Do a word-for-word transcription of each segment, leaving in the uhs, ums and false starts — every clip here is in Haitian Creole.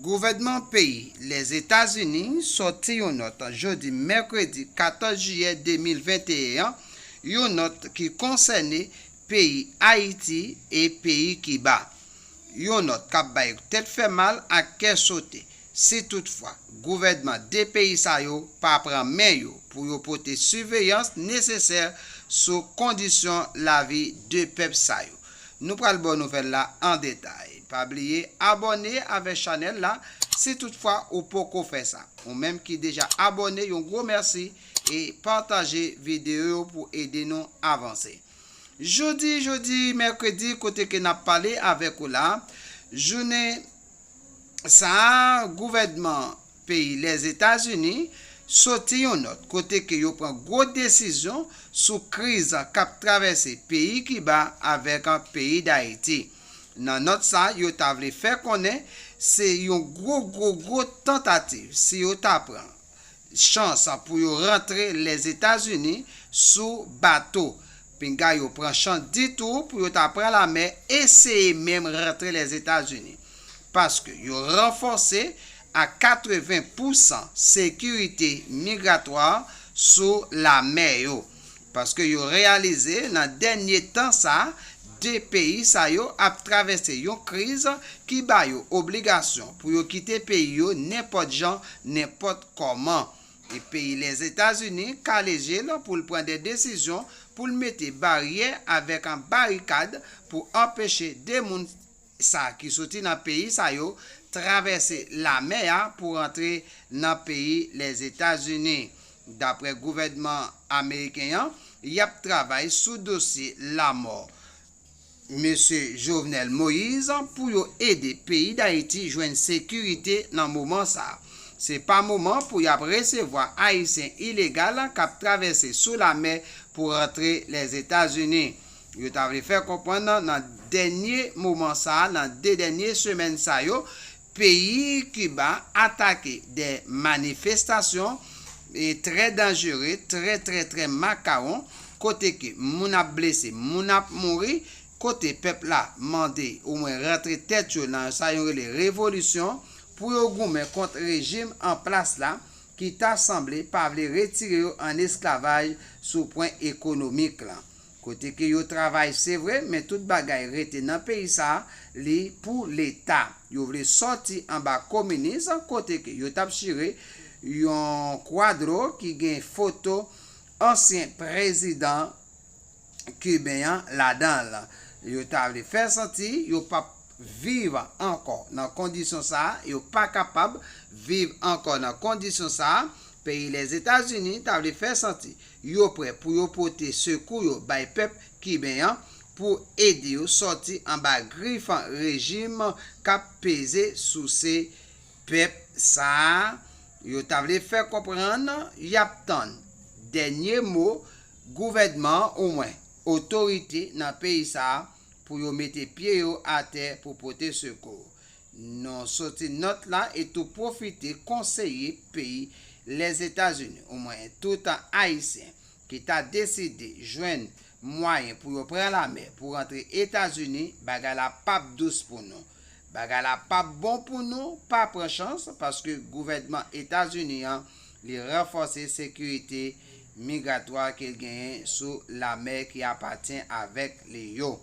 Gouvènman peyi Lèzetazini sòti yon nòt jodi mèkredi katòz jiyè de mil venteyen an, yon nòt ki konsène peyi Ayiti e peyi Kiba. Yon nòt k ap bay tèt fè mal ak kè sote si toutfwa gouvènman de peyi sa yo pa pran men yo pou yo pote siveyans nesesè sou kondisyon lavi de pèp sa yo. Nou pral ba w nouvèl la an detay. Pa bliye abòne avèk chanèl la si toutfwa ou poko fè sa. Ou menm ki deja abòne, yon gwo mèsi e pataje videyo yo pou ede nou avanse. Jodi, jodi mèkredi, kote ke n ap pale avèk ou la, jounen sa a, gouvènman peyi Lèzetazini soti yon nòt kote ke yo pran gwo desizyon sou kriz k ap travèse peyi Kiba avèk peyi Dayiti. Nan nòt sa, yo ta vle fè konnen se yon gwo, gwo, gwo tantativ si yo ta pran chans pou yo rantre Lèzetazini sou bato. Pinga yo pran chans ditou pou yo ta pran lamè, eseye menm rantre Lèzetazini. Paske yo ranfòse a katreven pousan sekirite migratwa sou lamè yo. Paske yo reyalize nan dènye tan sa, de peyi sa yo ap travèse yon kriz ki ba yo obligasyon pou yo kite peyi yo nenpòt jan, nenpòt kòman. E peyi Lèzetazini kale je l pou l pran de desizyon pou l mete baryè avèk an barikad pou anpeche de moun sa ki soti nan peyi sa yo travèse lamè a pou rantre nan peyi Lèzetazini. Daprè gouvènman ameriken an, y ap travay sou dosye lamò Mesye Jovenel Moïse pou yo ede peyi Dayiti jwenn sekirite nan moman sa a. Se pa moman pou y ap resevwa Ayisyen ilegal k ap travèse sou lamè pou rantre Lèzetazini. Yo ta vle fè konprann nan dènye moman sa a, nan de dènye semèn sa yo, peyi Kiba atake de manifestasyon e trè danjere, trè, trè, trè makawon, kote ke moun ap blese, moun ap mouri, kote pèp la mande omwen rantre tèt yo nan sa yo rele revolisyon pou yo goumen kont rejim an plas la ki ta sanble pa vle retire yo an esklavaj sou pwen ekonomik la. Kote ke yo travay, se vre, men tout bagay rete nan peyi sa a, li pou Leta. Yo vle sòti anba kominis, kote ke yo t ap chire yon kwadro ki gen foto ansyen prezidan kiben an ladan l. Yo ta vle fè santi yo p ap viv ankò nan kondisyon sa a, yo pa kapab viv ankò nan kondisyon sa a. Peyi Lèzetazini ta vle fè santi yo prè pou yo pote sekou yo bay pèp kiben an pou ede yo sòti anba grif rejim k ap peze souse pèp sa a. Yo ta vle fè konprann y ap tann dènye mo gouvènman an, omwen otorite nan peyi sa a, pou yo mete pye yo atè pou pote sekou. Nan soti nòt la e tou pwofite konseye peyi Lèzetazini, omwen tout Ayisyen ki ta deside jwenn mwayen pou yo pran lamè pou rantre Etazini, bagay la p ap dous pou nou. Bagay la p ap bon pou nou, pa pran chans, paske gouvènman Etazini an, li ranfòse sekirite migratwa ke l genyen sou lamè ki apatyen avèk li yo.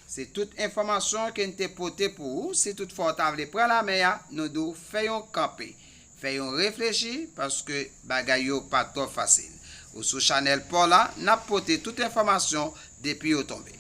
Se tout enfòmasyon ke n te pote pou ou. Si toutfwa w ta vle pran lamè a, nou di w fè yon kanpe, fè yon reflechi, paske bagay yo pa twò fasil. Ou sou chanèl pa w la, n ap pote tout enfòmasyon depi yo tonbe.